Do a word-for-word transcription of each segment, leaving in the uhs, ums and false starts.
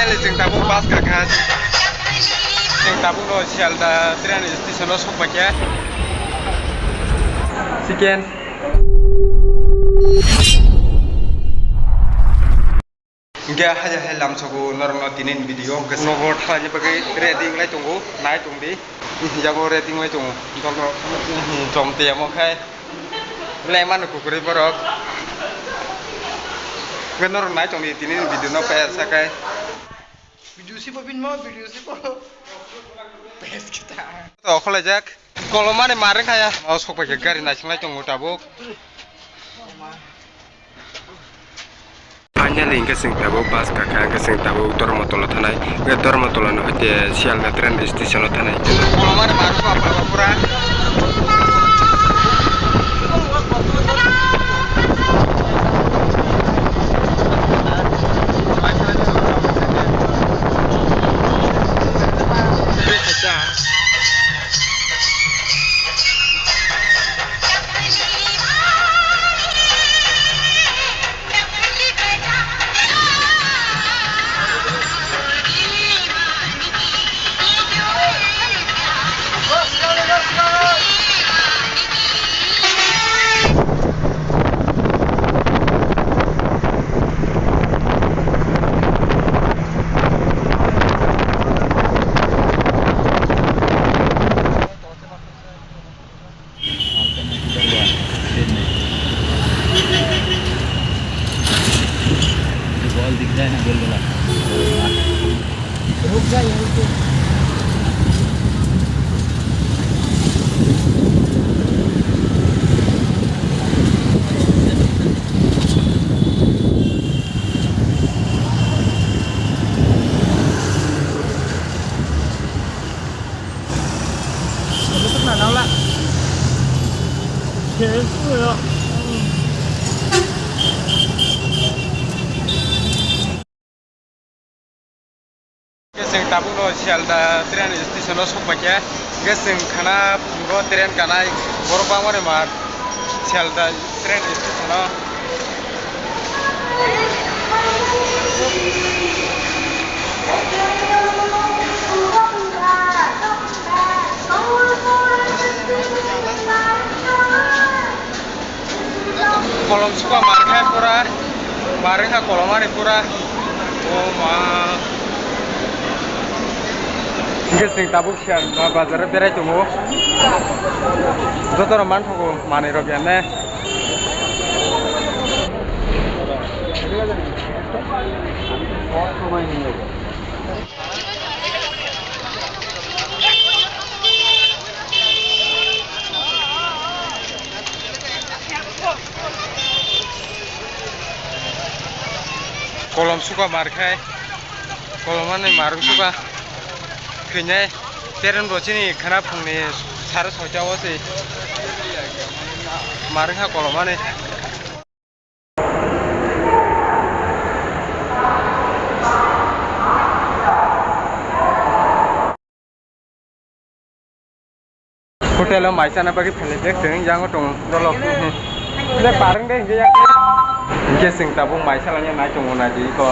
Chwng tabuk bus kakha. Chwng tabuk no Sialda train station o sokpaikha. Chicken. Hingke haja hai lamsogo norokno tini ni video hingke nogo thalani bagwi ready wnglai tongo, nai tongdi. Yago ready wnglai tongo, jom tiyamo khai. Belai mano kukurui borok. Hingke norok nai tongdi tini ni video no payar sakai. Video sibo binmo, video sibo. Pes kita. To kholaijak. Kolomani mare kaya. O sokpaikha gari naisinglai tongo tabuk. Finally, hingke chwng tabuk bus kakha, hingke chwng tabuk Dharmatola thanai. Hingke Dharmatola no hoite Sialda train station o thanai. Kolomani mare kaya pura. Ball दिख जाए ना, गोल वाला। रुक जा, यहीं पे। Hingke chwng tabuk no Sialda train station o sokpaikha. Hingke chwng khana bo train kanai borok bangmani mar Sialda train station o. Kolom suka mar khe pura, mar wngkha kolom ani pura. O ma. Hingke chwng tabuk Sialda bazar o berai tongo. Joto rok manthogo manwi rok ya ne. Kolom suka mar khai, kolom ani mar suka khinai, terem bo chini khana phungni sar soita o se mar wngkha kolom ani. Hotel o mai chana bagwi phailai jak chwng, yang o tong dolok. Ble parwng de hingke yak. Hingke chwng tabuk mai salai nai tongo nai di ko.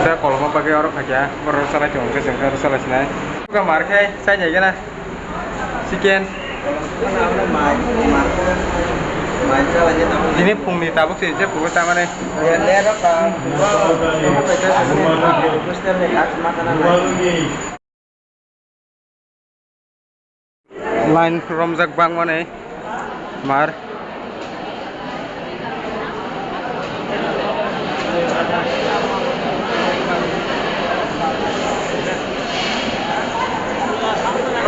Da koloma bagwi oro phaikya, borok salai tongo, hingke chwng oro salai sinai. Suka mar khai, sai jai gana. Chicken. Tini phungni tabuk se je phungo tamani. Line romjak bangmani mar.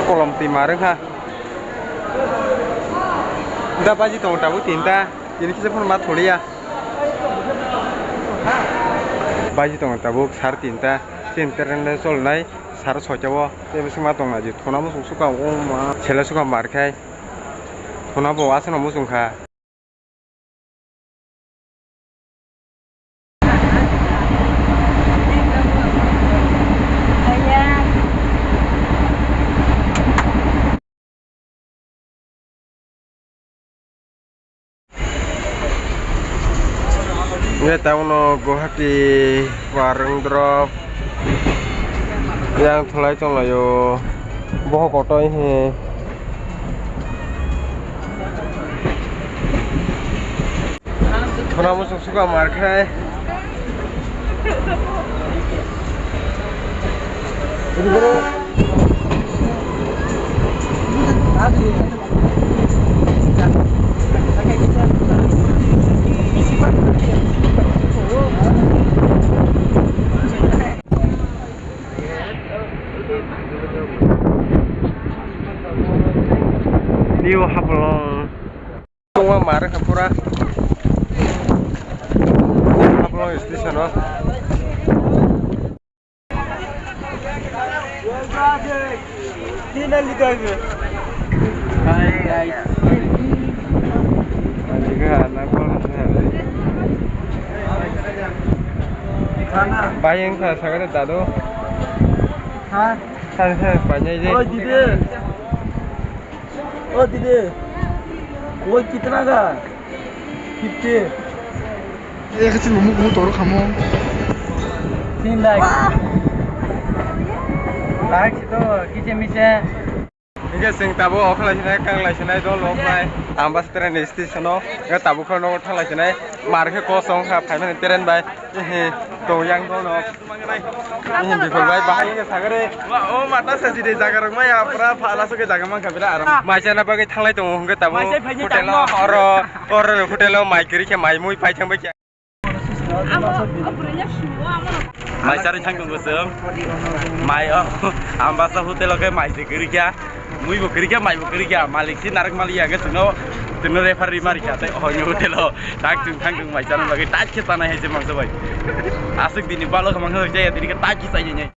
Kolom twi mar wngkha. Da baji tongo tabuk tinta. Tini kisa phano ma tholiya. Baji tongo tabuk sar tinta. Tinta rwngwi cholnai sar soita o. Tei bising ma tongnaidi thuna muchung suka o ma. Sela suka mar khai. Thuna bo aswkno muchung kha. Nge ta uno Guwahati Warung Drop yang tholai tonglaio. Bohok auto he. Khuna muchung suka mar khai. New Haflong. Tongma mar kha pura. Haflong station o. Bayang kha sagare dado. Ha? Sa sa panyai je. Oi dide. O dide, woi kitna ka? Fifty. Ek chini muk muk toro khamo. Tin lakh. Lakh to kiche miche. Hingke sing tabo okhlai sinai, kanglai sinai, dol okhlai. Ambas train station o, hingke tabo khano thanglai sinai. Mar khe kosong kha, phaimani train bai. Ehe, tong yang dono. Ehe, bikol bai, bahai wngkha sagare. Wa, o mata sasi de jaga rok maya, pura phala soke jaga mankha bera aram. Mai chana bagwi thanglai tongo hwnkhe tamo hotel o, oro, oro hotel o mai kwrwi khe mai mui pai thang bai khe. Mai charwi thang tongo chwng. Mai o, Ambasa hotel o khe mai se kwrwi kha. Mui bo kwrwi kha, mai bo kwrwi kha, malik si narwk malik ya, hwnkhe chwngno, chwngno referee mari kha, tei hoi no hotel o tak chwng thang chwng mai chana bagwi tak khe chanai hai se mangsa bai. Aswk dini balo khe mangsa bai chaya, tini khe tak khe chai nai.